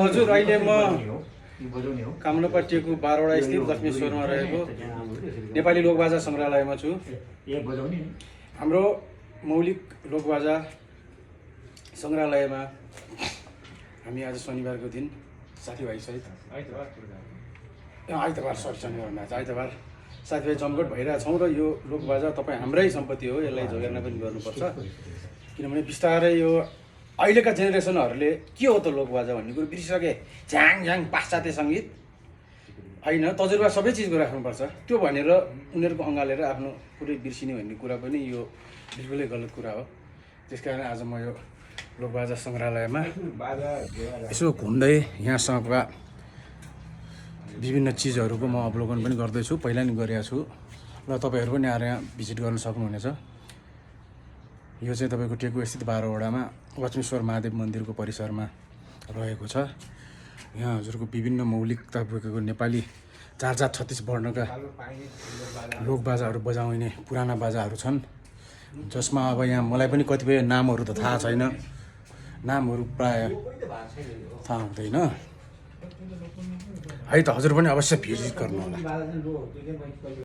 हजुर अहिले म कामलोपट्टिको बारवटा स्थित लक्ष्मीश्वरमा रहेको नेपाली लोकबाजा सङ्ग्रहालयमा छु। हाम्रो मौलिक लोकबाजा सङ्ग्रहालयमा हामी आज शनिबारको दिन साथीभाइसहित आइतबार आइतबार साथीभाइ जमघट भइरहेछौँ र यो लोकबाजा तपाईँ हाम्रै सम्पत्ति हो, यसलाई जोगाना पनि गर्नुपर्छ। किनभने बिस्तारै यो अहिलेका जेनेरेसनहरूले के हो त लोकबाजा भन्ने कुरो बिर्सिसके। झ्याङ पाश्चात्य सङ्गीत होइन, तजुर्बा सबै चिजको राख्नुपर्छ। त्यो भनेर उनीहरूको अँगालेर आफ्नो पुरै बिर्सिने भन्ने कुरा पनि यो बिल्कुलै गलत कुरा हो। त्यस कारण आज म यो लोकबाजा सङ्ग्रहालयमा यसो घुम्दै यहाँसँगका विभिन्न चिजहरूको म अवलोकन पनि गर्दैछु, पहिला नि गरेको छु र तपाईँहरू पनि आएर यहाँ भिजिट गर्न सक्नुहुनेछ। यो चाहिँ तपाईँको टेकु स्थित 12वटामा लक्ष्मीश्वर महादेव मन्दिरको परिसरमा रहेको छ। यहाँ हजुरको विभिन्न मौलिकता बोकेको नेपाली 4-36 वर्णका लोकबाजाहरू बजाउने पुराना बाजाहरू छन्, जसमा अब यहाँ मलाई पनि कतिपय नामहरू त थाहा छैन, नामहरू प्राय थाहा हुँदैन है त। हजुर पनि अवश्य भिजिट गर्नु होला।